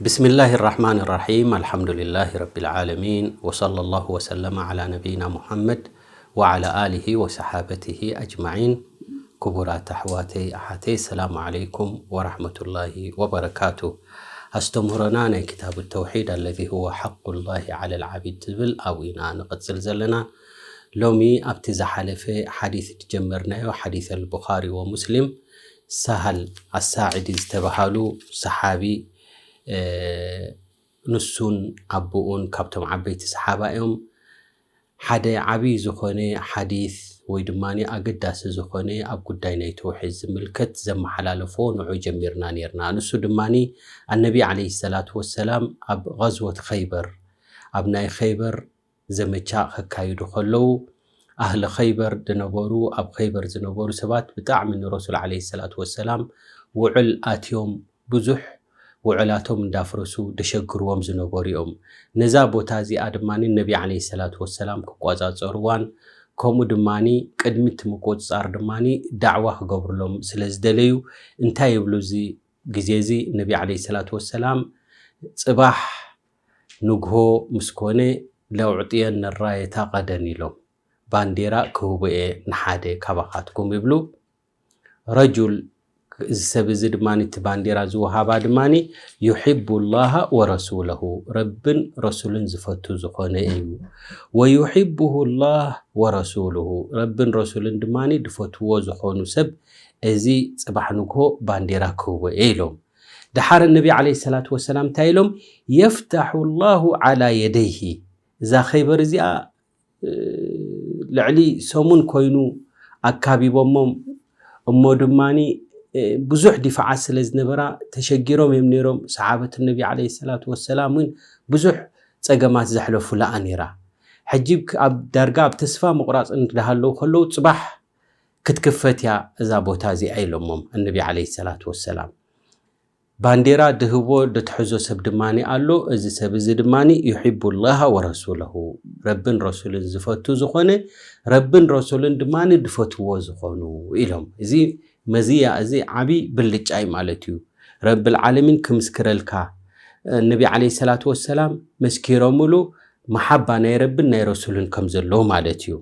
بسم الله الرحمن الرحيم. الحمد لله رب العالمين. وصلى الله وسلم على نبينا محمد وعلى آله وصحابته أجمعين. ክቡራት ኣሕዋተይ ኣሓተይ፣ ሰላም ዓለይኩም ወራሕመቱላሂ ወበረካቱ። ኣስተምህሮና ናይ ክታብ ተውሒድ፣ الذي هو حق الله على العبيد ዝብል ኣብኡ ኢና ንቕጽል ዘለና። ሎሚ ኣብቲ ዝሓለፈ ሓዲስ ዝጀመርናዮ፣ ሓዲስ ኣልቡኻሪ ወሙስሊም፣ ሳሃል ኣሳዕዲ ዝተባሃሉ ሰሓቢ፣ እ፣ ንሱን ኣቦኡን ካብቶም ዓበይቲ ሰሓባ እዮም። ሓደ ዓብዪ ዝኾነ ሓዲስ ወይ ድማ ኣገዳሲ ዝኾነ ኣብ ጉዳይ ናይ ተውሒድ ዝምልከት ዘመሓላለፎ ንዑ ጀሚርና ነይርና። ንሱ ድማ ኣነቢ ዓለይሂ ሰላቱ ወሰላም ኣብ ቐዝወት ኸይበር፣ ኣብ ናይ ኸይበር ዘመቻ ከካይዱ ከለዉ፣ ኣህሊ ኸይበር ዝነበሩ፣ ኣብ ኸይበር ዝነበሩ ሰባት ብጣዕሚ ንረሱል ዓለይሂ ሰላቱ ወሰላም ውዕል ኣትዮም፣ ብዙሕ ውዕላቶም እንዳፍረሱ ደሸግርዎም ዝነበሩ እዮም። ነዛ ቦታ እዚኣ ድማ ነቢ ዓለይሂ ሰላቱ ወሰላም ክቆጻጸርዋን፣ ከምኡ ድማ ቅድሚ እቲ ምቁጽጻር ድማ ዳዕዋ ክገብርሎም ስለ ዝደለዩ፣ እንታይ ይብሉ እዚ ግዜ እዚ? ነቢ ዓለይሂ ሰላቱ ወሰላም፣ ጽባሕ ንግሆ ምስ ኮነ፣ ለውዕጥየን ነራየታ ቀደን ኢሎም፣ ባንዴራ ክህቦ እየ ንሓደ ካባኻትኩም ይብሉ። ረጁል፣ እዚ ሰብ እዚ ድማ፣ እቲ ባንዴራ ዝወሃባ ድማ፣ ዩሒቡ ላሃ ወረሱለሁ፣ ረብን ረሱልን ዝፈቱ ዝኾነ እዩ። ወዩሒቡሁ ላህ ወረሱሉሁ፣ ረብን ረሱልን ድማ ዝፈትዎ ዝኾኑ ሰብ፣ እዚ ጽባሕ ንግሆ ባንዴራ ክህቦ እየ ኢሎም። ደሓር ነቢ ዓለይሂ ሰላቱ ወሰላም እንታይ ኢሎም? የፍታሑ ላሁ ዓላ የደይሂ፣ እዛ ኸይበር እዚኣ ልዕሊ ሰሙን ኮይኑ ኣካቢቦሞም፣ እሞ ድማ ብዙሕ ዲፋዓት ስለ ዝነበራ ተሸጊሮም እዮም ነይሮም። ሰሓበት ነቢ ዓለይሂ ሰላቱ ወሰላም እውን ብዙሕ ጸገማት ዘሕለፉላ ነይራ። ሕጂ ኣብ ዳርጋ ኣብ ተስፋ ምቑራጽ እንዳሃለዉ ከለዉ፣ ጽባሕ ክትክፈት እያ እዛ ቦታ እዚኣ ኢሎሞም ኣነቢ ዓለይሂ ሰላቱ ወሰላም። ባንዴራ ድህቦ ድትሕዞ ሰብ ድማ ኣሎ። እዚ ሰብ እዚ ድማ ዩሒቡ ላሃ ወረሱለሁ፣ ረብን ረሱልን ዝፈቱ ዝኾነ፣ ረብን ረሱልን ድማ ድፈትዎ ዝኾኑ ኢሎም። እዚ መዝያ እዚ ዓቢ ብልጫ እዩ ማለት እዩ። ረብል ዓለሚን ክምስክረልካ፣ ነቢ ዓለይሂ ሰላቱ ወሰላም መስኪሮምሉ መሓባ ናይ ረብን ናይ ረሱልን ከም ዘለዎ ማለት እዩ።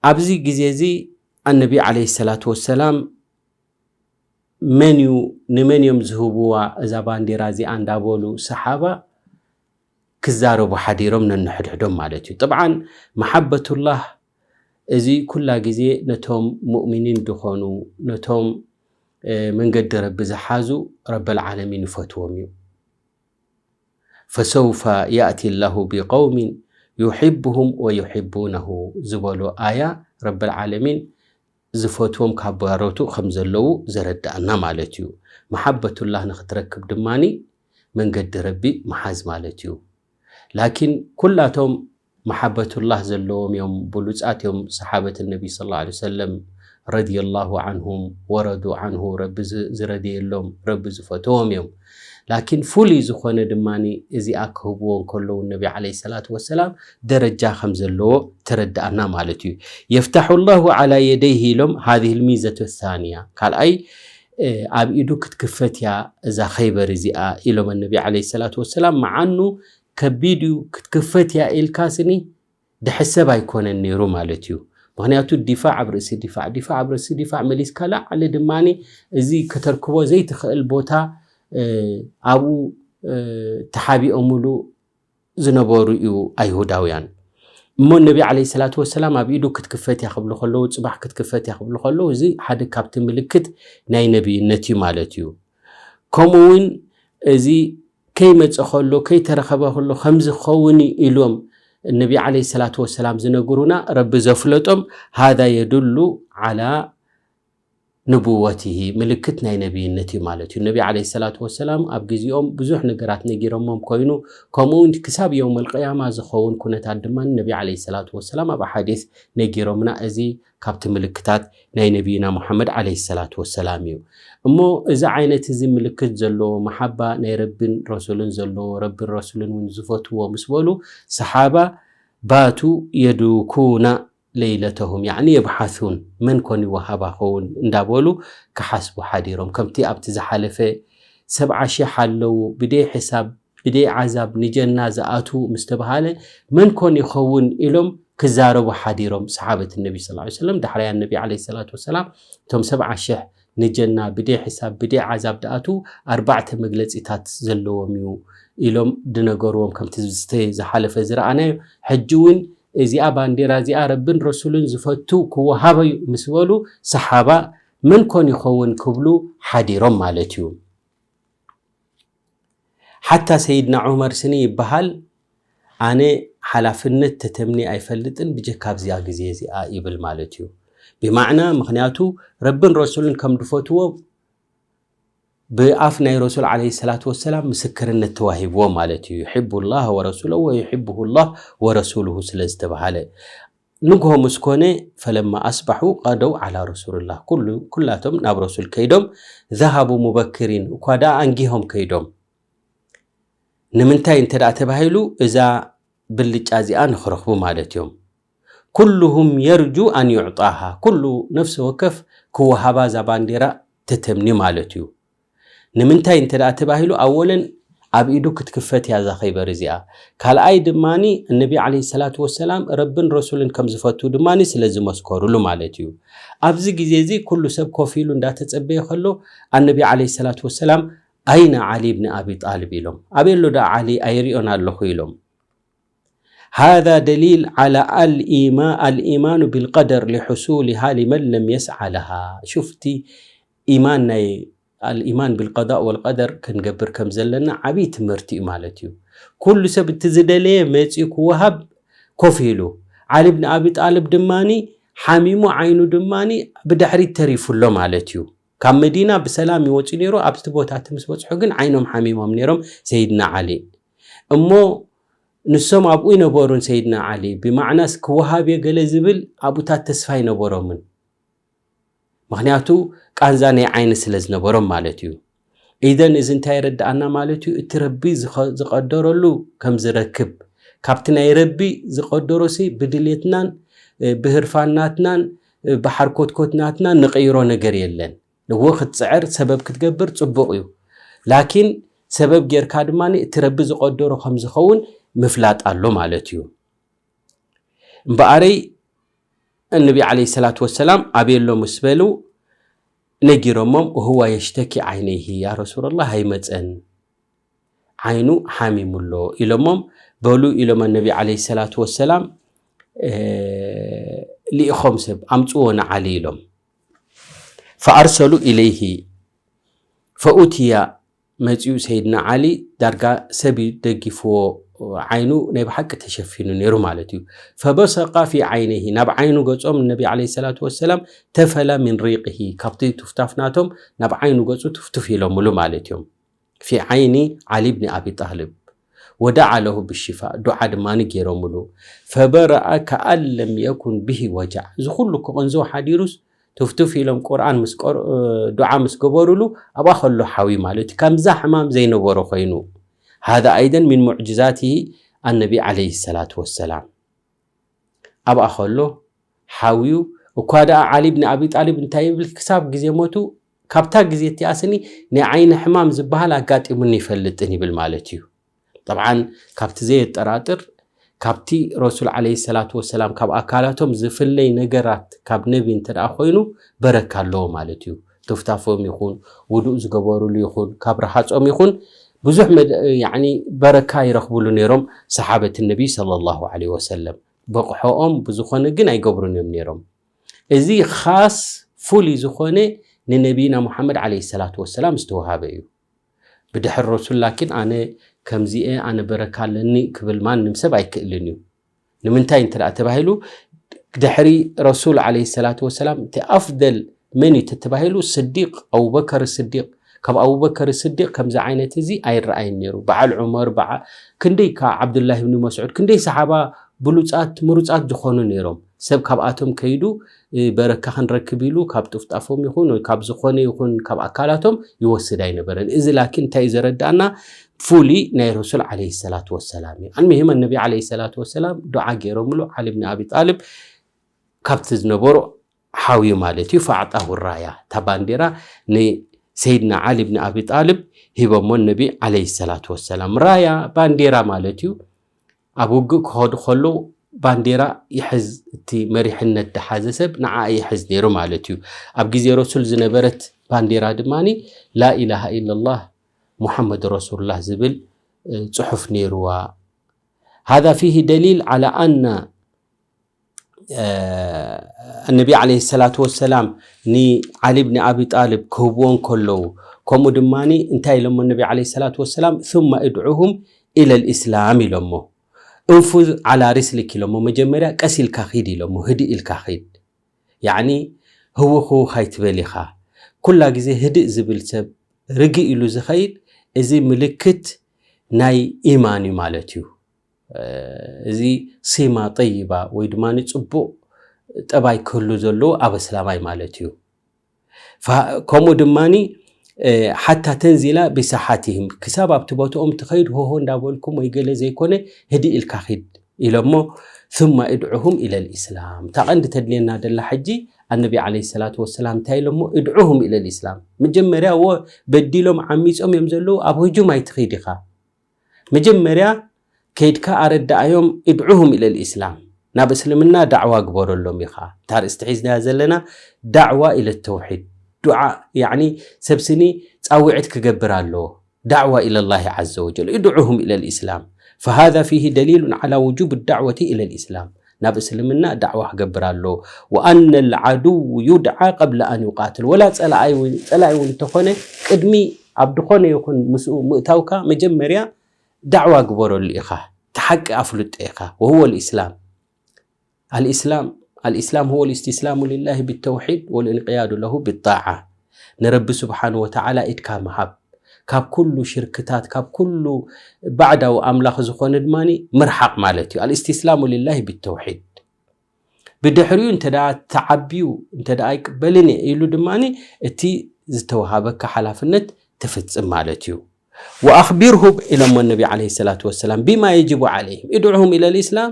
ኣብዚ ግዜ እዚ ኣነቢ ዓለይሂ ሰላቱ ወሰላም መን እዩ፣ ንመን እዮም ዝህብዋ እዛ ባንዴራ እዚኣ እንዳበሉ ሰሓባ ክዛረቡ ሓዲሮም ነንሕድሕዶም ማለት እዩ። ጥብዓን መሓበቱላህ እዚ ኩላ ግዜ ነቶም ሙእሚኒን ዝኾኑ፣ ነቶም፣ እ፣ መንገዲ ረቢ ዝሓዙ ረበል ዓለሚን ይፈትዎም እዩ። ፈሰውፈ ያእቲ ላሁ ቢቀውሚን ዩሒቡሁም ወዩሒቡነሁ ዝበሎ ኣያ ረበል ዓለሚን ዝፈትዎም ካብ ባሮቱ ከም ዘለዉ ዘረድኣና ማለት እዩ። መሓበቱላህ ንኽትረክብ ድማኒ መንገዲ ረቢ ምሓዝ ማለት እዩ። ላኪን ኩላቶም መሓበቱላህ ዘለዎም እዮም፣ ብሉጻት እዮም ሰሓበት ነቢ ሰለላሁ ዐለይሂ ወሰለም ረዲየላሁ ዐንሁም ወረዱ ዐንሁ፣ ረቢ ዝ-፣ ዝረድየሎም፣ ረቢ ዝፈትዎም እዮም። ላኪን ፍሉይ ዝኾነ ድማኒ እዚኣ ክህብዎ እንከለዉ ነቢ ዐለይሂ ሰላቱ ወሰላም ደረጃ ከም ዘለዎ ተረድኣና ማለት እዩ። የፍታሑ ላሁ ዐላ የደይሂ ኢሎም ሃዚሂል ሚዘቱ ሳንያ፣ ካልኣይ፣ እ፣ ኣብ ኢዱ ክትክፈት እያ እዛ ኸይበር እዚኣ ኢሎም ነቢ ዐለይሂ ሰላቱ ወሰላም። መዓኑ ከቢድ እዩ፣ ክትክፈት እያ ኢልካ ስኒ ድሕሰብ ኣይኮነን ነይሩ ማለት እዩ። ምኽንያቱ ዲፋዕ ኣብ ርእሲ ዲፋዕ፣ ዲፋዕ ኣብ ርእሲ ዲፋዕ መሊስካ ላዕሊ ድማኒ እዚ ከተርክቦ ዘይትኽእል ቦታ፣ እ፣ ኣብኡ፣ እ፣ ተሓቢኦምሉ ዝነበሩ እዩ ኣይሁዳውያን። እሞ ነቢ ዐለይሂ ሰላቱ ወሰላም ኣብ ኢዱ ክትክፈት እያ ክብሉ ከለዉ፣ ጽባሕ ክትክፈት እያ ክብሉ ከለዉ፣ እዚ ሓደ ካብቲ ምልክት ናይ ነቢይነት እዩ ማለት እዩ። ከምኡ እውን እዚ ከይመጸ ከሎ፣ ከይተረኸበ ከሎ ከምዚ ክኸውን እዩ ኢሎም ነቢ ዐለይሂ ሰላቱ ወሰላም ዝነግሩና፣ ረቢ ዘፍለጦም፣ ሃዛ የዱሉ ዐላ ንቡወቲሂ፣ ምልክት ናይ ነቢይነት እዩ ማለት እዩ። ነቢ ዐለይሂ ሰላቱ ወሰላም ኣብ ግዜኦም ብዙሕ ነገራት ነጊሮሞም ኮይኑ፣ ከምኡ እውን ክሳብ የውመል ቅያማ ዝኸውን ኩነታት ድማ ነቢ ዐለይሂ ሰላቱ ወሰላም ኣብ ኣሓዲስ ነጊሮምና። እዚ ካብቲ ምልክታት ናይ ነቢይና ሙሓመድ ዐለይሂ ሰላቱ ወሰላም እዩ። እሞ እዚ ዓይነት እዚ ምልክት ዘለዎ መሓባ ናይ ረቢን ረሱልን ዘለዎ፣ ረቢን ረሱልን እውን ዝፈትዎ ምስ በሉ፣ ሰሓባ ባቱ የዱኩና ለይለተሁም፣ ያዕኒ የብሓሱን፣ መን ኮን ይወሃባ ኸውን እንዳበሉ ክሓስቡ ሓዲሮም። ከምቲ ኣብቲ ዝሓለፈ ሰብዓ ሽሕ ኣለዉ፣ ብደይ ሕሳብ ብደይ ዓዛብ ንጀና ዝኣትዉ ምስ ተባሃለ፣ መን ኮን ይኸውን ኢሎም ክዛረቡ ሓዲሮም ሰሓበት ነቢ ሰለላሁ ዐለይሂ ወሰለም። ዳሕራያ ነቢ ዐለይሂ ሰላቱ ወሰላም እቶም ሰብዓ ሽሕ ንጀና ብደይ ሕሳብ ብደይ ዓዛብ ድኣትዉ ኣርባዕተ መግለጺታት ዘለዎም እዩ ኢሎም ድነገርዎም፣ ከምቲ ዝተ-፣ ዝሓለፈ ዝረኣናዮ። ሕጂ እውን እዚኣ ባንዲራ እዚኣ ረብን ረሱልን ዝፈቱ ክወሃበ እዩ ምስ በሉ፣ ሰሓባ መን ኮን ይኸውን ክብሉ ሓዲሮም ማለት እዩ። ሓታ ሰይድና ዑመር ስኒ ይበሃል፣ ኣነ ሓላፍነት ተተምኒ ኣይፈልጥን ብጀካ ኣብዚኣ ግዜ እዚኣ ይብል ማለት እዩ። ብማዕና ምኽንያቱ ረብን ረሱልን ከም ድፈትዎ ብኣፍ ናይ ረሱል ዓለይሂ ሰላቱ ወሰላም ምስክርነት ተዋሂብዎ ማለት እዩ። ዩሕቡ ላህ ወረሱለሁ ወዩሕብሁ ላህ ወረሱሉሁ ስለ ዝተባሃለ። ንግሆ ምስ ኮነ ፈለማ ኣስባሑ ቀደው ዓላ ረሱልላህ፣ ኩሉ፣ ኩላቶም ናብ ረሱል ከይዶም፣ ዘሃቡ ሙበክሪን፣ እኳ ደኣ ኣንጊሆም ከይዶም። ንምንታይ እንተ ደኣ ተባሂሉ፣ እዛ ብልጫ እዚኣ ንኽረኽቡ ማለት እዮም። ኩሉሁም የርጁ ኣን ዩዕጣሃ፣ ኩሉ ነፍሲ ወከፍ ክወሃባ እዛ ባንዲራ ተተምኒ ማለት እዩ። ንምንታይ እንተ ደኣ ተባሂሉ፣ ኣወለን ኣብ ኢዱ ክትክፈት እያ እዛ ኸይበር እዚኣ። ካልኣይ ድማኒ፣ እነቢ ዓለይሂ ሰላቱ ወሰላም ረብን ረሱልን ከም ዝፈቱ ድማኒ ስለ ዝመስከሩሉ ማለት እዩ። ኣብዚ ግዜ እዚ ኩሉ ሰብ ኮፍ ኢሉ እንዳተጸበየ ከሎ፣ ኣነቢ ዓለይሂ ሰላቱ ወሰላም፣ "ኣይነ ዓሊ ብን ኣቢ ጣልብ?" ኢሎም። "ኣበይ ኣሎ ደኣ ዓሊ? ኣይሪኦን ኣለኹ?" ኢሎም። ሃዛ ደሊል ዓላ ኣልኢማ-፣ ኣልኢማኑ ቢልቀደር ሊሕሱሊሃ ሊመን ለም የስዓ ለሃ። ሹፍቲ ኢማን ናይ ኣልኢማን ቢልቀዳእ ወልቀደር ክንገብር ከም ዘለና ዓብዪ ትምህርቲ እዩ ማለት እዩ። ኩሉ ሰብ እቲ ዝደለየ መፂኡ ክወሃብ ኮፍ ኢሉ፣ ዓሊ ብን ኣቢ ጣልብ ድማኒ ሓሚሙ ዓይኑ ድማኒ ብድሕሪት ተሪፉ ኣሎ ማለት እዩ። ካብ መዲና ብሰላም ይወፅኡ ነይሩ። ኣብቲ ቦታ እቲ ምስ በፅሑ ግን ዓይኖም ሓሚሞም ነይሮም ሰይድና ዓሊ። እሞ ንሶም ኣብኡ ይነበሩን ሰይድና ዓሊ፣ ብማዕናስ ክወሃብ እየ ገለ ዝብል ኣብኡታት ተስፋ ኣይነበሮምን። ምኽንያቱ ቃንዛ ናይ ዓይኒ ስለ ዝነበሮም ማለት እዩ። ኢዘን እዚ እንታይ የረድኣና ማለት እዩ? እቲ ረቢ ዝኸ-፣ ዝቐደረሉ ከም ዝረክብ፣ ካብቲ ናይ ረቢ ዝቐደሮሲ ብድሌትናን፣ እ፣ ብህርፋናትናን፣ እ፣ ብሓርኮትኮትናትናን ንቕይሮ ነገር የለን። እዎ ክትጽዕር ሰበብ ክትገብር ጽቡቕ እዩ። ላኪን ሰበብ ጌርካ ድማ እቲ ረቢ ዝቐደሮ ከም ዝኸውን ምፍላጥ ኣሎ ማለት እዩ። እምበኣረይ እነቢ ዓለይሂ ሰላቱ ወሰላም ኣበይ ኣሎ ምስ በሉ ነጊሮሞም፣ "ወሁዋ የሽተኪ ዓይነይሂ፣ ያ ረሱለላህ፣ ኣይመጸን፣ ዓይኑ ሓሚሙ ኣሎ" ኢሎሞም። በሉ ኢሎም እነቢ ዓለይሂ ሰላቱ ወሰላም፣ እ፣ ልኢኾም ሰብ፣ "ኣምጽዎ ንዓሊ" ኢሎም። ፈኣርሰሉ ኢለይሂ ፈኡትያ፣ መጺኡ ሰይድና ዓሊ ዳርጋ ሰብ እዩ ደጊፍዎ፣ ዓይኑ ናይ ብሓቂ ተሸፊኑ ነይሩ ማለት እዩ። ፈበሰቃ ፊ ዓይነይሂ፣ ናብ ዓይኑ ገጾም ነቢ ዓለይሂ ሰላቱ ወሰላም፣ ተፈላ ሚን ሪቅሂ፣ ካብቲ ቱፍታፍ ናቶም ናብ ዓይኑ ገጹ ቱፍቱፍ ኢሎምሉ ማለት እዮም። ፊ ዓይኒ ዓሊ ብኒ ኣቢ ጣልብ፣ ወደዓ ለሁ ብሽፋእ፣ ዱዓ ድማ ገይሮምሉ። ፈበረአ ከኣን ለም የኩን ብሂ ወጃዕ። እዚ ኩሉ ክቕንዘው ሓዲሩስ ቱፍቱፍ ኢሎም ቁርኣን ምስ ቀር-፣ ዱዓ ምስ ገበሩሉ ኣብኣ ከሎ ሓዊ ማለት እዩ። ከምዛ ሕማም ዘይነበሮ ኮይኑ። ሃዛ ኣይደን ሚን ሙዕጅዛቲሂ ኣነቢ ዓለይሂ ሰላቱ ወሰላም። ኣብኣ ከሎ ሓውዩ እኳ ደኣ ዓሊ ብን ኣቢ ጣሊብ እንታይ ይብል? ክሳብ ግዜ ሞቱ፣ ካብታ ግዜ እቲኣ ስኒ ናይ ዓይኒ ሕማም ዝበሃል ኣጋጢሙኒ ይፈልጥን ይብል ማለት እዩ። ጠብዓን ካብቲ ዘየጠራጥር ካብቲ ረሱል ዓለይሂ ሰላቱ ወሰላም ካብ ኣካላቶም ዝፍለይ ነገራት ካብ ነቢ እንተ ደኣ ኮይኑ በረካ ኣለዎ ማለት እዩ። ቱፍታፎም ይኹን፣ ውዱእ ዝገበሩሉ ይኹን፣ ካብ ረሃጾም ይኹን፣ ብዙሕ መድ-፣ ያዕኒ በረካ ይረኽብሉ ነይሮም ሰሓበት ነቢ ሰለላሁ ዓለይሂ ወሰለም። በቕሖኦም ብዝኾነ ግን ኣይገብሩን እዮም ነይሮም። እዚ ኻስ ፍሉይ ዝኾነ ንነቢና ሙሓመድ ዓለይሂ ሰላቱ ወሰላም ዝተወሃበ እዩ። ብድሕሪ ረሱል ላኪን ኣነ ከምዚኤ፣ ኣነ በረካ ኣለኒ ክብል ማንም ሰብ ኣይክእልን እዩ። ንምንታይ እንተ ደኣ ተባሂሉ፣ ድሕሪ ረሱል ዓለይሂ ሰላቱ ወሰላም እቲ ኣፍደል መን እዩ ተተባሂሉ፣ ስዲቅ፣ ኣቡበከር ስዲቅ። ካብ ኣቡበከር ስዲቅ ከምዚ ዓይነት እዚ ኣይረኣይን ነይሩ። በዓል ዑመር፣ በዓ-፣ ክንደይ ከኣ ዓብዱላህ ብኒ መስዑድ፣ ክንደይ ሰሓባ ብሉጻት፣ ምሩጻት ዝኾኑ ነይሮም። ሰብ ካብኣቶም ከይዱ፣ እ፣ በረካ ክንረክብ ኢሉ ካብ ጥፍጣፎም ይኹን ወይ ካብ ዝኾነ ይኹን ካብ ኣካላቶም ይወስድ ኣይነበረን። እዚ ላኪን እንታይ እዩ ዘረድኣና? ፍሉይ ናይ ረሱል ዓለይሂ ሰላቱ ወሰላም እዩ። ኣልሙሂም፣ ነቢ ዓለይሂ ሰላቱ ወሰላም ዱዓ ገይሮምሉ፣ ዓሊ ብን ኣቢ ጣልብ ካብቲ ዝነበሮ ሓውዩ ማለት እዩ። ፈኣዕጣሁ ራያ፣ እታ ባንዲራ ንሰይድና ዓሊ ብን ኣቢ ጣልብ ሂቦሞ ነቢ ዓለይሂ ሰላቱ ወሰላም። ራያ ባንዴራ ማለት እዩ። ኣብ ውግእ ክኸዱ ከለዉ ባንዴራ ይሕዝ፣ እቲ መሪሕነት ዝሓዘ ሰብ ንዓ ይሕዝ ነይሩ ማለት እዩ። ኣብ ግዜ ረሱል ዝነበረት ባንዴራ ድማ ላኢላሃ ኢለላህ ሙሐመድ ረሱሉላህ ዝብል፣ እ፣ ጽሑፍ ነይርዋ። هذا فيه دليل على أن፣ እ፣ ነቢ ዓለይሂ ሰላቱ ወሰላም ንዓሊ ብን ኣቢ ጣልብ ክህብዎ እንከለዉ፣ ከምኡ ድማ እንታይ ኢሎሞ ነቢ ዓለይሂ ሰላቱ ወሰላም؟ ثم ادعهم إلى الإسلام ኢሎሞ። انفذ على رسلك ኢሎሞ። መጀመርያ ቀስ ኢልካ ኺድ ኢሎሞ። ህድእ ኢልካ ኺድ። ያዕኒ ህውኽ ህውኽ ኣይትበል ኢኻ። ኩላ ግዜ ህድእ ዝብል ሰብ፣ ርግእ ኢሉ ዝኸይድ፣ እዚ ምልክት ናይ ኢማን እዩ ማለት እዩ። እ፣ እዚ ሲማ ጠይባ ወይ ድማ ጽቡቕ ጠባይ ክህሉ ዘለዎ ኣብ ኣስላማይ ማለት እዩ። ፋ-፣ ከምኡ ድማኒ፣ እ፣ ሓታ ተንዚላ ብሳሓቲህም፣ ክሳብ ኣብቲ ቦትኦም ትኸይድ ሆሆ እንዳበልኩም ወይ ገለ ዘይኮነ ህድእ ኢልካ ኺድ ኢሎሞ። ثم ادعهم إلى الإسلام። እታ ቀንዲ ተድልየና ደላ ሕጂ፣ ኣነቢ ዓለይሂ ሰላቱ ወሰላም እንታይ ኢሎሞ? ادعهم إلى الإسلام። መጀመርያ እዎ በዲሎም ዓሚጾም እዮም ዘለዉ፣ ኣብ ህጁም ኣይትኺድ ኢኻ። መጀመርያ ከይድካ ኣረዳኣዮም፣ ادعهم إلى الإسلام። ናብ እስልምና ዳዕዋ ግበረሎም ኢኻ። እታ ርእስቲ ሒዝናያ ዘለና ዳዕዋ ኢለ ተውሒድ። ዱዓ፣ ያዕኒ ሰብ ስኒ ጻውዒት ክገብር ኣለዎ። ዳዕዋ إلى الله عز وجل. ادعهم إلى الإسلام. فهذا فيه دليل على وجوب الدعوة إلى الإسلام. ናብ እስልምና ዳዕዋ ክገብር ኣለዎ። وأن العدو يدعى قبل أن يقاتل. ወላ ጸላኣይ እውን፣ ጸላኣይ እውን እንተኾነ ቅድሚ ኣብ ዝኾነ ይኹን ምስኡ ምእታውካ መጀመርያ ዳዕዋ ግበረሉ ኢኻ። እቲ ሓቂ ኣፍልጦ ኢኻ። وهو الإسلام. الإسلام، الإسلام هو الاستسلام لله بالتوحيد والانقياد له بالطاعة. ንረቢ ስብሓን ወተዓላ ኢድካ ምሃብ፣ ካብ ኩሉ ሽርክታት፣ ካብ ኩሉ ባዕዳዊ ኣምላኽ ዝኾነ ድማ ምርሓቕ ማለት እዩ። الاستسلام لله بالتوحيد። ብድሕሪኡ እንተ ደኣ ተዓብዩ፣ እንተ ደኣ ኣይቅበልን እየ ኢሉ ድማ እቲ ዝተወሃበካ ሓላፍነት ትፍጽም ማለት እዩ። وأخبره ኢሎሞ ነቢ ዓለይሂ ሰላቱ ወሰላም بما يجب عليهم. ادعهم إلى الإسلام.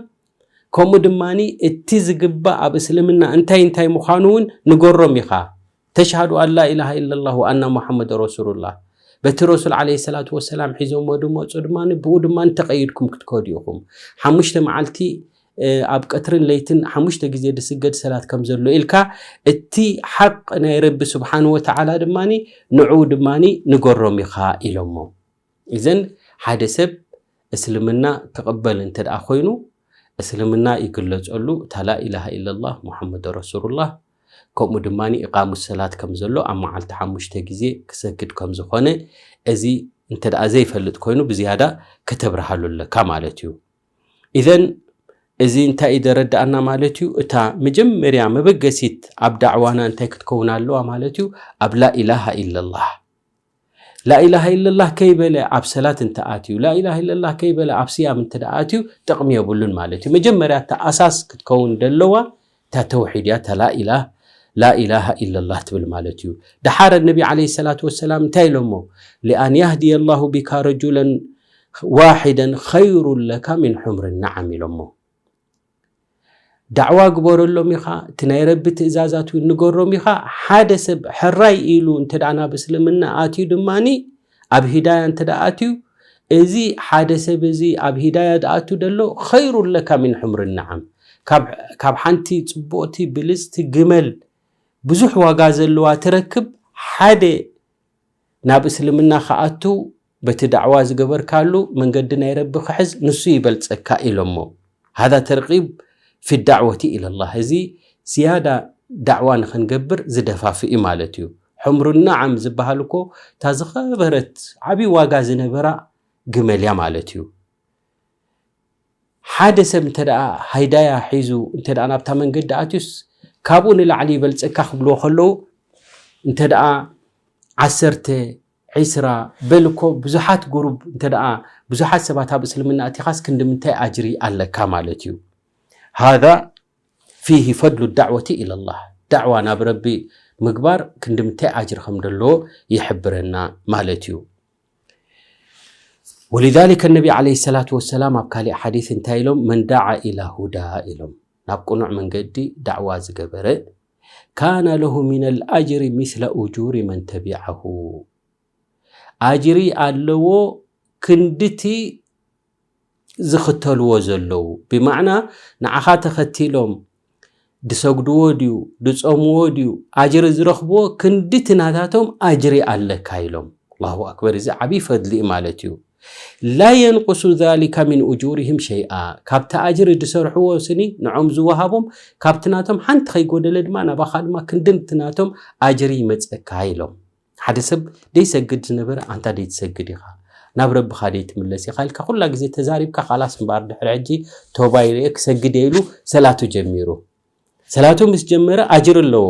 ከምኡ ድማ እቲ ዝግባእ ኣብ እስልምና እንታይ እንታይ ምዃኑ እውን ንገሮም ኢኻ። تشهد أن لا إله إلا الله وأن محمد رسول الله። በቲ ረሱል ዓለይሂ ሰላቱ ወሰላም ሒዞምዎ ዝመፁ ድማ ብኡ ድማ ተቐይድኩም ክትከዱ ኢኹም። ሓሙሽተ መዓልቲ፣ እ፣ ኣብ ቀትርን ለይትን ሓሙሽተ ግዜ ዝስገድ ሰላት ከም ዘሎ ኢልካ፣ እቲ ሓቅ ናይ ረቢ ስብሓን ወተዓላ ድማ ንዕኡ ድማ ንገሮም ኢኻ ኢሎሞ። እዘን ሓደ ሰብ እስልምና ክቕበል እንተ ደኣ ኮይኑ፣ እስልምና ይግለጸሉ እታ ላኢላሃ ኢለላህ ሙሓመድ ረሱሉላህ፣ ከምኡ ድማ ኢቃሙ ሰላት ከም ዘሎ፣ ኣብ መዓልቲ ሓሙሽተ ግዜ ክሰግድ ከም ዝኾነ፣ እዚ እንተ ደኣ ዘይፈልጥ ኮይኑ ብዝያዳ ከተብርሃሉ ኣለካ ማለት እዩ። ኢዘን እዚ እንታይ እዩ ዘረድኣና ማለት እዩ? እታ መጀመርያ መበገሲት ኣብ ዳዕዋና እንታይ ክትከውን ኣለዋ ማለት እዩ? ኣብ ላኢላሃ ኢለላህ። ላኢላሃ ኢለላህ ከይበለ ኣብ ሰላት እንተ ኣትዩ፣ ላኢላሃ ኢለላህ ከይበለ ኣብ ስያም እንተ ደኣ ኣትዩ ጥቕሚ የብሉን ማለት እዩ። መጀመርያ እታ ኣሳስ ክትከውን ዘለዋ እታ ተውሒድ እያ፣ እታ ላኢላህ-፣ ላኢላሃ ኢለላህ ትብል ማለት እዩ። ደሓር ነቢ ዓለይሂ ሰላቱ ወሰላም እንታይ ኢሎሞ? "ሊኣን ያህድየ ላሁ ቢካ ረጁለን ዋሒደን ኸይሩን ለካ ሚን ሑምሪ ነዓም" ኢሎሞ። ዳዕዋ ግበረሎም ኢኻ፣ እቲ ናይ ረቢ ትእዛዛት እውን ንገሮም ኢኻ። ሓደ ሰብ ሕራይ ኢሉ እንተ ደኣ ናብ እስልምና ኣትዩ ድማኒ፣ ኣብ ሂዳያ እንተ ደኣ ኣትዩ፣ እዚ ሓደ ሰብ እዚ ኣብ ሂዳያ ዝኣቱ ዘሎ ኸይሩን ለካ ሚን ሑምሪ ነዓም። ካብ፣ ካብ ሓንቲ ጽቡቕቲ ብልጽቲ ግመል ብዙሕ ዋጋ ዘለዋ ትረክብ፣ ሓደ ናብ እስልምና ክኣቱ በቲ ዳዕዋ ዝገበርካሉ መንገዲ ናይ ረቢ ክሕዝ ንሱ ይበልጸካ ኢሎሞ። ሃዛ ተርቂብ ፊ ዳዕወቲ ኢለላህ። እዚ ዝያዳ ዳዕዋ ንኽንገብር ዝደፋፍእ እዩ ማለት እዩ። ሑምሩ ነዓም ዝበሃል እኮ እታ ዝኸበረት ዓብዪ ዋጋ ዝነበራ ግመል እያ ማለት እዩ። ሓደ ሰብ እንተ ደኣ ሃይዳያ ሒዙ እንተ ደኣ ናብታ መንገዲ ኣትዩስ፣ ካብኡ ንላዕሊ ይበልጸካ ክብልዎ ከለዉ፣ እንተ ደኣ ዓሰርተ፣ ዒስራ፣ በል እኮ ብዙሓት ጉሩብ እንተ ደኣ ብዙሓት ሰባት ኣብ እስልምና ኣቲኻስ ክንዲ ምንታይ ኣጅሪ ኣለካ ማለት እዩ። ሃዛ ፊሂ ፈድሉ ዳዕወቲ ኢለላህ። ዳዕዋ ናብ ረቢ ምግባር ክንዲ ምንታይ ኣጅሪ ከም ዘለዎ ይሕብረና ማለት እዩ። ወሊዛሊከ ነቢ ዓለይሂ ሰላቱ ወሰላም ኣብ ካሊእ ሓዲስ እንታይ ኢሎም? "መን ደዓ ኢላ ሁዳ" ኢሎም። ናብ ቅኑዕ መንገዲ ዳዕዋ ዝገበረ፣ "ካነ ለሁ ሚነል ኣጅሪ ሚስለ ኡጁሪ መን ተቢዐሁ።" ኣጅሪ ኣለዎ ክንድቲ ዝኽተልዎ ዘለዉ። ብማዕና ንዓኻ ተኸቲሎም ድሰግድዎ ድዩ ድጾምዎ ድዩ ኣጅሪ ዝረኽብዎ ክንድቲ ናታቶም ኣጅሪ ኣለካ ኢሎም። ኣላሁ ኣክበር፣ እዚ ዓብዪ ፈድሊ እዩ ማለት እዩ። ላ የንቁሱ ዛሊካ ሚን ኡጁሪሂም ሸይኣ፣ ካብቲ ኣጅሪ ዝሰርሕዎ ስኒ ንዖም ዝወሃቦም ካብቲ ናቶም ሓንቲ ከይጎደለ ድማ ናባኻ ድማ ክንድቲ ናቶም ኣጅሪ ይመፀካ ኢሎም። ሓደ ሰብ ደይሰግድ ዝነበረ ኣንታ ደይትሰግድ ኢኻ፣ ናብ ረብኻ ደይትምለስ ኢኻ ኢልካ ኩላ ግዜ ተዛሪብካ ካላስ እምበኣር ድሕሪ ሕጂ ቶባ ኢለ ክሰግድ እየ ኢሉ ሰላቱ ጀሚሩ። ሰላቱ ምስ ጀመረ ኣጅር ኣለዎ።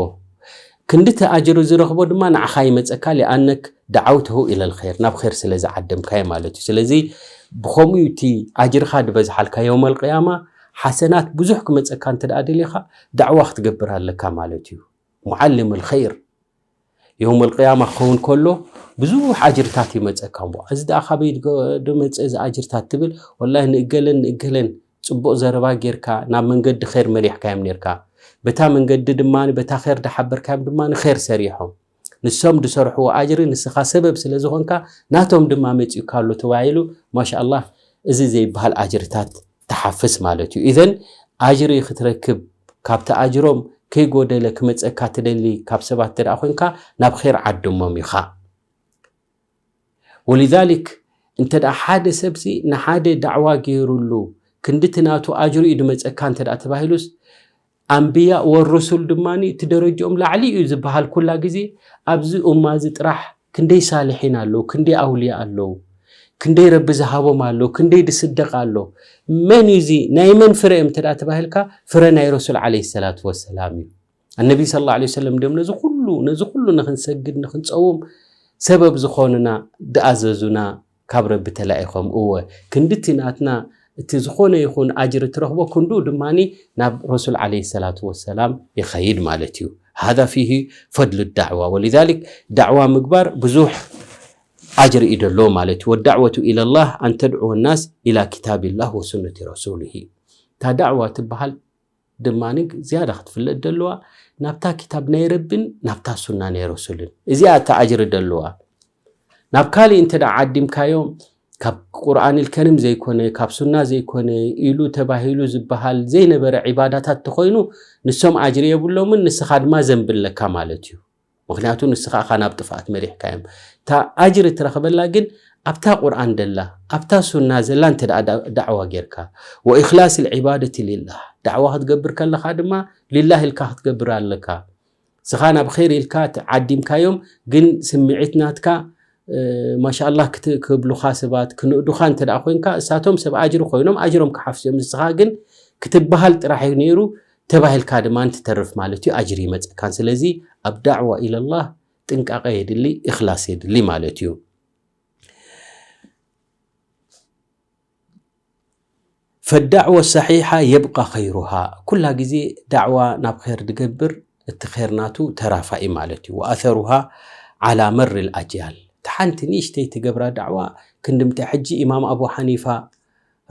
ክንድቲ ኣጅር ዝረኽቦ ድማ ንዓኻ ይመፀካ። ሊኣነክ ደዓውተሁ ኢለል ኸይር፣ ናብ ኸይር ስለ ዝዓደምካዮ ማለት እዩ። ስለዚ ብኸምኡ እዩ እቲ ኣጅርኻ ዝበዝሓልካ። የውመል ቅያማ ሓሰናት ብዙሕ ክመፀካ እንተ ደኣ ደሊኻ ዳዕዋ ክትገብር ኣለካ ማለት እዩ። ሙዓልም ልኸይር የውመል ቅያማ ክኸውን ከሎ ብዙሕ ኣጅርታት ይመፀካ። እሞ እዚ ደኣ ካበይ ድመፀ እዚ ኣጅርታት ትብል? ወላሂ ንእገለን ንእገለን ፅቡቕ ዘረባ ጌርካ ናብ መንገዲ ኸይር መሪሕካዮም ኔርካ። በታ መንገዲ ድማ በታ ኸይር ድሓበርካዮም ድማ ንኸይር ሰሪሖም ንሶም ድሰርሕዎ ኣጅሪ ንስኻ ሰበብ ስለ ዝኾንካ ናቶም ድማ መፂኡካ ኣሎ ተባሂሉ። ማሻኣላህ፣ እዚ ዘይበሃል ኣጅርታት ትሓፍስ ማለት እዩ። ኢዘን ኣጅሪ ክትረክብ ካብቲ ኣጅሮም ከይጎደለ ክመፀካ ትደሊ ካብ ሰባት እንተ ደኣ ኮይንካ ናብ ኸይር ዓድሞም ኢኻ። ወሊዛሊክ እንተ ደኣ ሓደ ሰብሲ ንሓደ ዳዕዋ ገይሩሉ ክንድቲ ናቱ ኣጅሩ እዩ ድመፀካ እንተ ደኣ ተባሂሉስ ኣንብያ ወሩሱል ድማ እቲ ደረጅኦም ላዕሊ እዩ ዝበሃል ኩላ ግዜ ኣብዚ ኡማ እዚ ጥራሕ ክንደይ ሳልሒን ኣለዉ፣ ክንደይ ኣውልያ ኣለዉ፣ ክንደይ ረቢ ዝሃቦም ኣለዉ፣ ክንደይ ድስደቅ ኣሎ። መን እዩ እዚ? ናይ መን ፍረ እዮም እንተ ደኣ ተባሂልካ ፍረ ናይ ረሱል ዓለይሂ ሰላቱ ወሰላም እዩ። ኣነቢ ሰለላሁ ዐለይሂ ወሰለም ድዮም ነዚ ኩሉ ነዚ ኩሉ ንኽንሰግድ ንኽንፀውም ሰበብ ዝኾኑና ድኣዘዙና ካብ ረቢ ተላኢኾም። እወ ክንድቲ ናትና እቲ ዝኾነ ይኹን ኣጅሪ ትረኽቦ ክንድኡ ድማ ናብ ረሱል ዓለይሂ ሰላቱ ወሰላም ይኸይድ ማለት እዩ። ሃዛ ፊሂ ፈድሉ ዳዕዋ ወሊዛሊክ ዳዕዋ ምግባር ብዙሕ ኣጅሪ እዩ ደሎ ማለት እዩ። ወዳዕወቱ ኢለላህ ኣን ተድዕወ ናስ ኢላ ኪታቢላህ ወሱነቲ ረሱልሂ። እታ ዳዕዋ ትበሃል ድማ ዝያዳ ክትፍለጥ ደለዋ ናብታ ኪታብ ናይ ረብን ናብታ ሱና ናይ ረሱልን። እዚኣ እታ ኣጅሪ ደለዋ። ናብ ካሊእ እንተ ደኣ ዓዲምካዮ ካብ ቁርኣን ልከሪም ዘይኮነ ካብ ሱና ዘይኮነ ኢሉ ተባሂሉ ዝበሃል ዘይነበረ ዒባዳታት ተኾይኑ ንሶም ኣጅሪ የብሎምን፣ ንስኻ ድማ ዘንቢ ኣለካ ማለት እዩ። ምክንያቱ ንስኻ እኻ ናብ ጥፍኣት መሪሕካዮም። እታ ኣጅሪ ትረኽበላ ግን ኣብታ ቁርኣን ደላ ኣብታ ሱና ዘላ እንተ ደኣ ዳ- ዳዕዋ ጌርካ ወኢኽላስ ልዒባደቲ ሊላህ ዳዕዋ ክትገብር ከለኻ ድማ ሊላህ ኢልካ ክትገብር ኣለካ። ስኻ ናብ ኸይር ኢልካ ዓዲምካዮም ግን ስምዒት ናትካ ማሻኣላህ ክብሉኻ ሰባት ክንእዱኻ እንተ ኮይንካ እሳቶም ሰብ ኣጅሪ ኮይኖም ኣጅሮም ክሓፍስዮም ንስኻ ግን ክትበሃል ጥራሕ እዩ ነይሩ። ተባሂልካ ድማ እንትተርፍ ማለት እዩ ኣጅሪ ይመፀካን ስለዚ ኣብ ዳዕዋ ኢለላህ ጥንቃቐ የድሊ እኽላስ የድሊ ማለት እዩ። ፈዳዕወ ሰሒሓ የብቃ ኸይሩሃ ኩላ ግዜ ዳዕዋ ናብ ኸይር ድገብር እቲ ኸይር ናቱ ተራፋኢ ማለት እዩ። ወኣሰሩሃ ዓላ መር ልኣጅያል እቲ ሓንቲ ንእሽተይ ትገብራ ዳዕዋ ክንድምታይ ሕጂ ኢማም ኣቡ ሓኒፋ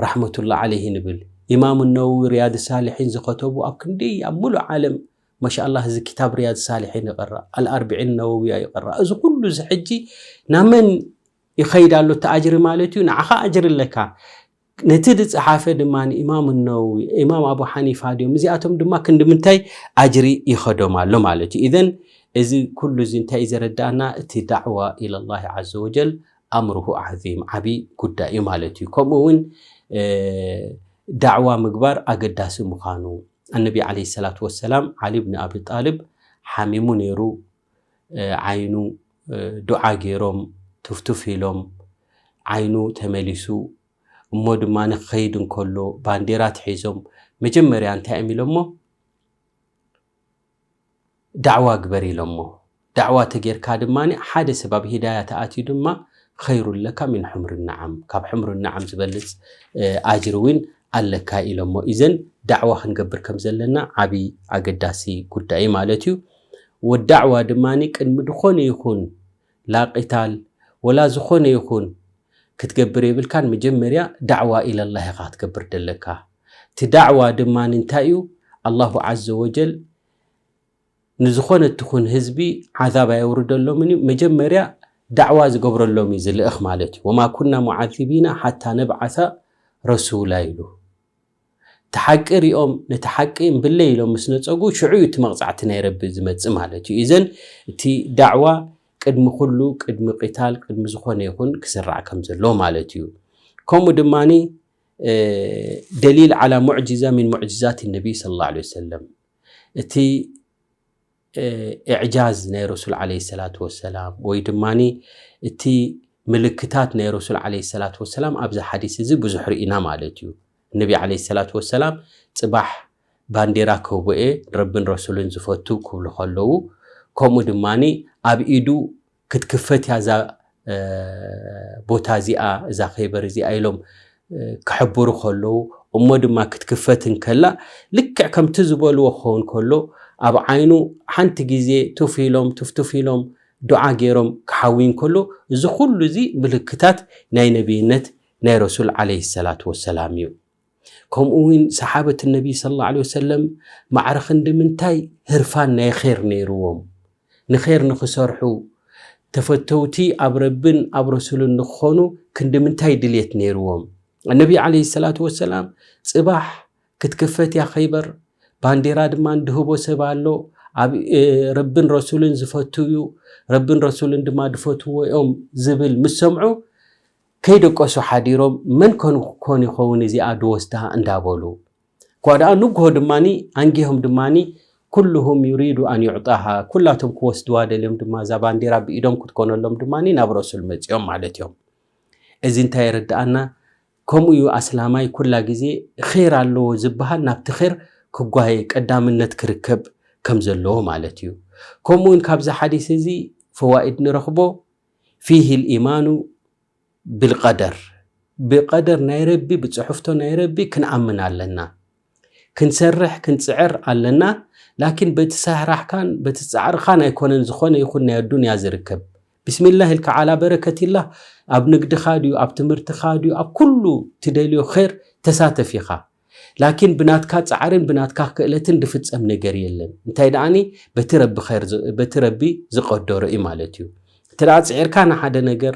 ራሕመቱላ ዓለይሂ ንብል ኢማም ነወዊ ርያድ ሳልሒን ዝኸተቡ ኣብ ክንደይ ኣብ ሙሉእ ዓለም ማሻኣላ እዚ ክታብ ርያድ ሳልሒን ይቐራ ኣልኣርብዒን ነወዊያ ይቐራ እዚ ኩሉ እዚ ሕጂ ናመን ይኸይድ ኣሎ እቲ ኣጅሪ ማለት እዩ ንዓኻ ኣጅሪ ኣለካ ነቲ ዝፀሓፈ ድማ ንኢማም ነወዊ ኢማም ኣቡ ሓኒፋ ድዮም እዚኣቶም ድማ ክንዲ ምንታይ ኣጅሪ ይኸዶም ኣሎ ማለት እዩ ኢዘን እዚ ኩሉ እዚ እንታይ እዩ ዘረዳእና እቲ ዳዕዋ ኢለላህ ዓዘ ወጀል ኣምርሁ ዓዚም ዓብዪ ጉዳይ እዩ ማለት እዩ። ከምኡ እውን ዳዕዋ ምግባር ኣገዳሲ ምዃኑ ኣነቢ ዓለይሂ ሰላቱ ወሰላም ዓሊ ብን ኣቢ ጣልብ ሓሚሙ ነይሩ። ዓይኑ ዱዓ ገይሮም ትፍቱፍ ኢሎም ዓይኑ ተመሊሱ እሞ ድማ ንክኸይድ እንከሎ ባንዴራ ትሒዞም መጀመርያ እንታይ እዮም ኢሎሞ ዳዕዋ ግበር ኢሎሞ። ዳዕዋ ተጌርካ ድማ ሓደ ሰብ ኣብ ሂዳያ ተኣትዩ ድማ ኸይሩ ለካ ሚን ሑምሪ ነዓም ካብ ሑምሪ ነዓም ዝበልፅ ኣጅሪ እውን ኣለካ ኢሎሞ። ኢዘን ዳዕዋ ክንገብር ከም ዘለና ዓብዪ ኣገዳሲ ጉዳይ ማለት እዩ። ወዳዕዋ ድማ ቅድሚ ዝኾነ ይኹን ላቂታል ወላ ዝኾነ ይኹን ክትገብር የብልካን። መጀመርያ ዳዕዋ ኢለላህ ኢኻ ክትገብር ደለካ። እቲ ዳዕዋ ድማ እንታይ እዩ? ኣላሁ ዓዘ ወጀል ንዝኾነ ትኹን ህዝቢ ዓዛብ ኣየውርደሎምን እዩ። መጀመርያ ዳዕዋ ዝገብረሎም እዩ ዝልእኽ ማለት እዩ። ወማ ኩና ሙዓዚቢና ሓታ ነብዓሳ ረሱላ ኢሉ። እቲ ሓቂ ሪኦም፣ ነቲ ሓቂ እምብለይ ኢሎም ምስ ነጸጉ፣ ሽዑ እዩ እቲ መቕጻዕቲ ናይ ረቢ ዝመጽእ ማለት እዩ። እዘን እቲ ዳዕዋ ቅድሚ ኩሉ፣ ቅድሚ ቂታል፣ ቅድሚ ዝኾነ ይኹን ክስራዕ ከም ዘሎ ማለት እዩ። ከምኡ ድማኒ፣ እ፣ ደሊል ዓላ ሙዕጂዛ ሚን ሙዕጂዛት ነቢይ ሰለላሁ ዐለይሂ ወሰለም። እቲ፣ እ፣ ኢዕጃዝ ናይ ረሱል ዐለይሂ ሰላቱ ወሰላም ወይ ድማኒ እቲ ምልክታት ናይ ረሱል ዐለይሂ ሰላቱ ወሰላም ኣብዚ ሓዲስ እዚ ብዙሕ ርኢና ማለት እዩ። ነቢ ዐለይሂ ሰላቱ ወሰላም ጽባሕ ባንዴራ ክህቦ እየ ንረብን ረሱልን ዝፈቱ ክብሉ ከለዉ፣ ከምኡ ድማኒ ኣብ ኢዱ ክትክፈት እያ እዛ፣ እ፣ ቦታ እዚኣ፣ እዛ ኸይበር እዚኣ ኢሎም፣ እ፣ ክሕብሩ ከለዉ፣ እሞ ድማ ክትክፈት እንከላ፣ ልክዕ ከምቲ ዝበልዎ ክኸውን ከሎ፣ ኣብ ዓይኑ ሓንቲ ግዜ ቱፍ ኢሎም፣ ቱፍቱፍ ኢሎም፣ ዱዓ ገይሮም ክሓዊ እንከሎ፣ እዚ ኩሉ እዚ ምልክታት ናይ ነብይነት ናይ ረሱል ዐለይሂ ሰላቱ ወሰላም እዩ። ከምኡ እውን ሰሓበት ነቢ ሰለላሁ ዐለይሂ ወሰለም ማዕረ ክንዲ ምንታይ ህርፋን ናይ ኼር ነይርዎም። ንኼር ንኽሰርሑ፣ ተፈተውቲ ኣብ ረብን ኣብ ረሱልን ንክኾኑ ክንዲ ምንታይ ድልየት ነይርዎም። ነቢ ዐለይሂ ሰላቱ ወሰላም ጽባሕ ክትክፈት እያ ኸይበር፣ ባንዴራ ድማ ድህቦ ሰብ ኣሎ፣ ኣብ፣ እ፣ ረብን ረሱልን ዝፈቱ እዩ፣ ረብን ረሱልን ድማ ድፈትዎ እዮም ዝብል ምስ ሰምዑ፣ ከይደቀሱ ሓዲሮም፣ መን ኮን፣ ኮን ይኸውን እዚኣ ድወስዳ እንዳበሉ። እኳ ደኣ ንግሆ ድማኒ፣ ኣንጊሆም ድማኒ፣ ኩሉሁም ዩሪዱ ኣን ዩዕጣሃ፣ ኩላቶም ክወስድዋ ደልዮም ድማ፣ እዛ ባንዴራ ብኢዶም ክትኮነሎም ድማኒ ናብ ረሱል መጺኦም ማለት እዮም። እዚ እንታይ የረድኣና? ከምኡ እዩ ኣስላማይ ኩላ ግዜ ኼር ኣለዎ ዝበሃል ናብቲ ኼር ክጓየ ቀዳምነት ክርከብ ከም ዘለዎ ማለት እዩ። ከምኡ እውን ካብዚ ሓዲስ እዚ ፈዋኢድ ንረኽቦ፣ ፊሂ ልኢማኑ ብልቀደር፣ ብቀደር ናይ ረቢ፣ ብጽሑፍቶ ናይ ረቢ ክንኣምን ኣለና። ክንሰርሕ፣ ክንጽዕር ኣለና። ላኪን በቲ ስራሕካን በቲ ጻዕርኻን ኣይኮነን ዝኾነ ይኹን ናይ ኣዱንያ ዝርከብ። ቢስሚላህ ኢልካ ዓላ በረከቲላህ ኣብ ንግድኻ ድዩ፣ ኣብ ትምህርትኻ ድዩ፣ ኣብ ኩሉ ትደልዮ ኸይር ተሳተፍ ኢኻ። ላኪን ብናትካ ጻዕርን ብናትካ ክእለትን ድፍጸም ነገር የለን። እንታይ ደኣኒ በቲ ረቢ ኸይር ዝ-፣ በቲ ረቢ ዝቀደሮ እዩ ማለት እዩ። እንተ ደኣ ጽዒርካ ንሓደ ነገር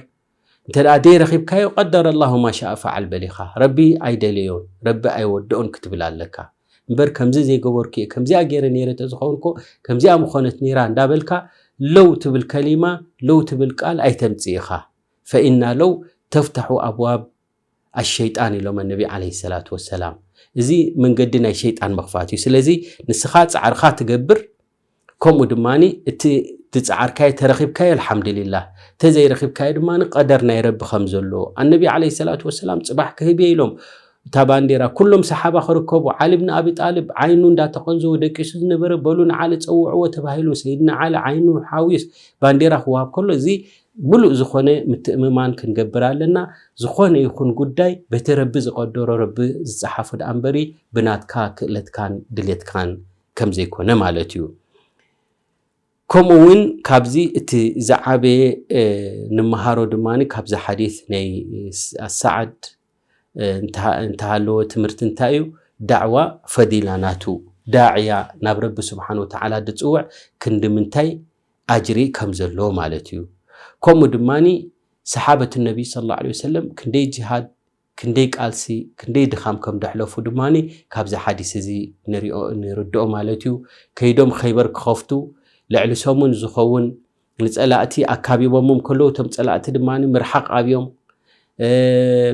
እንተ ደኣ ደይ ረኺብካዮ፣ ቀደረ ላሁ ማ ሻእ ፈዓል በል ኢኻ። ረቢ ኣይደለዮን፣ ረቢ ኣይወድኦን ክትብል ኣለካ። እምበር ከምዚ ዘይገበርኩ እየ፣ ከምዚኣ ገይረ ነይረ ተዝኸውን እኮ ከምዚኣ ምኾነት ነይራ እንዳበልካ ለው ትብል ከሊማ፣ ለው ትብል ቃል ኣይተምጽእ ኢኻ። ፈኢና ለው ተፍታሑ ኣብዋብ ኣሸይጣን ኢሎም ኣነቢ ዓለይሂ ሰላቱ ወሰላም። እዚ መንገዲ ናይ ሸይጣን ምኽፋት እዩ። ስለዚ ንስኻ ጻዕርኻ ትገብር፣ ከምኡ ድማኒ እቲ ዝጸዓርካዮ ተረኺብካዮ ኣልሓምዱሊላህ፣ ተዘይረኺብካዮ ድማኒ ቀደር ናይ ረቢ ከም ዘሎ። ኣነቢ ዓለይሂ ሰላቱ ወሰላም ጽባሕ ክህብ እየ ኢሎም እታ ባንዴራ ኩሎም ሰሓባ ክርከቡ፣ ዓሊ ብን ኣቢ ጣልብ ዓይኑ እንዳተቐንዘወ ደቂሱ ዝነበረ፣ በሉ ንዓሊ ጸውዕዎ ተባሂሉ፣ ሰይድና ዓሊ ዓይኑ ሓዊስ ባንዴራ ክወሃብ ከሎ፣ እዚ ምሉእ ዝኾነ ምትእምማን ክንገብር ኣለና። ዝኾነ ይኹን ጉዳይ በቲ ረቢ ዝቐደሮ፣ ረቢ ዝጸሓፎ ደኣ እምበሪ ብናትካ ክእለትካን ድሌትካን ከም ዘይኮነ ማለት እዩ። ከምኡ እውን ካብዚ እቲ ዝዓበየ፣ እ፣ ንመሃሮ ድማኒ ካብዚ ሓዲስ ናይ ስ-፣ ሰዓድ፣ እ፣ እንተሃ-፣ እንተሃለወ ትምህርቲ እንታይ እዩ? ዳዕዋ ፈዲላ ናቱ። ዳዕያ ናብ ረቢ ስብሓን ወተዓላ ድጽውዕ ክንዲ ምንታይ ኣጅሪ ከም ዘለዎ ማለት እዩ። ከምኡ ድማኒ ሰሓበት ነቢ ሰለላሁ ዐለይሂ ወሰለም ክንደይ ጅሃድ፣ ክንደይ ቃልሲ፣ ክንደይ ድኻም ከም ደሕለፉ ድማኒ ካብዚ ሓዲስ እዚ ንሪኦ፣ ንርድኦ ማለት እዩ። ከይዶም ኸይበር ክኸፍቱ ልዕሊ ሰሙን ዝኸውን ንጸላእቲ ኣካቢቦሞም ከለዉ፣ እቶም ጸላእቲ ድማኒ ምርሓቕ ኣብዮም፣ እ፣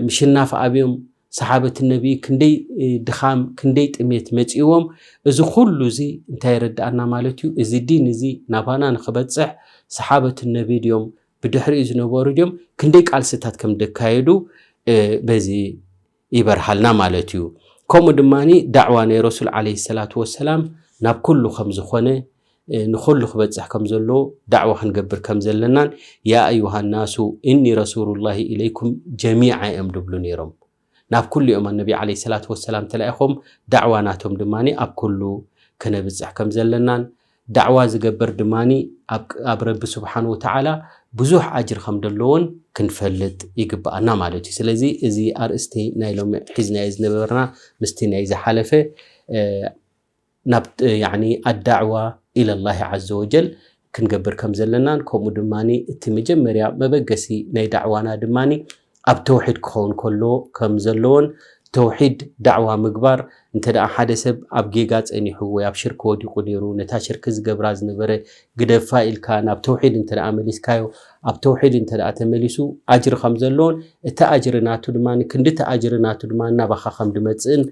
ምሽናፍ ኣብዮም። ሰሓበት ነቢ ክንደይ፣ እ፣ ድኻም፣ ክንደይ ጥሜት መጺእዎም። እዚ ኩሉ እዚ እንታይ የረድኣና ማለት እዩ? እዚ ዲን እዚ ናባና ንኽበጽሕ ሰሓበት ነቢ ድዮም ብድሕሪኡ ዝነበሩ ድዮም ክንደይ ቃልስታት ከም ደካየዱ፣ እ፣ በዚ ይበርሃልና ማለት እዩ። ከምኡ ድማኒ ዳዕዋ ናይ ረሱል ዓለይሂ ሰላቱ ወሰላም ናብ ኩሉ ከም ዝኾነ፣ እ፣ ንኹሉ ክበጽሕ ከም ዘለዎ ዳዕዋ ክንገብር ከም ዘለናን፣ ያ ኣዩሃ ናሱ እኒ ረሱሉላሂ ኢለይኩም ጀሚዓ እዮም ድብሉ ነይሮም። ናብ ኩሉ እዮም ኣነቢ ዓለይሂ ሰላቱ ወሰላም ተላኢኾም፣ ዳዕዋ ናቶም ድማኒ ኣብ ኩሉ ከነብጽሕ ከም ዘለናን፣ ዳዕዋ ዝገብር ድማኒ ኣብ፣ ኣብ ረቢ ስብሓን ወተዓላ ብዙሕ ኣጅሪ ከም ደለዎን ክንፈልጥ ይግብኣና ማለት እዩ። ስለዚ እዚ ኣርእስቲ ናይ ሎሚ ሒዝናዮ ዝነበርና ምስቲ ናይ ዝሓለፈ፣ እ፣ ናብ፣ ያዕኒ ኣዳዕዋ ኢለላሂ ዓዘ ወጀል፣ ክንገብር ከም ዘለናን ከምኡ ድማ እቲ መጀመርያ መበገሲ ናይ ዳዕዋና ድማ ኣብ ተውሒድ ክኸውን ከሎ ከም ዘለዎን ተውሒድ ዳዕዋ ምግባር እንተ ደኣ ሓደ ሰብ ኣብ ጌጋ ጸኒሑ ወይ ኣብ ሽርክ ወዲቑ ነይሩ ነታ ሽርክ ዝገብራ ዝነበረ ግደፋ ኢልካ ናብ ተውሒድ እንተ ደኣ መሊስካዮ ኣብ ተውሒድ እንተ ደኣ ተመሊሱ ኣጅሪ ከም ዘለዎን እቲ ኣጅሪ ናቱ ድማ ክንዲ እቲ ኣጅሪ ናቱ ድማ ናባኻ ከም ድመጽእን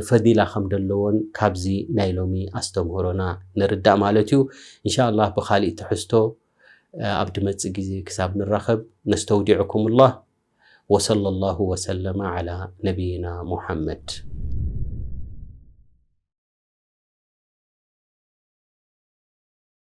ፈዲላ ከም ደለዎን ካብዚ ናይ ሎሚ ኣስተምህሮና ንርዳእ ማለት እዩ። ኢንሻኣላህ ብኻሊእ ትሕዝቶ ኣብ ድመጽእ ግዜ ክሳብ ንራኸብ ነስተውዲዕኩም ላህ። ወሰለ ላሁ ወሰለመ ዓላ ነቢይና ሙሓመድ።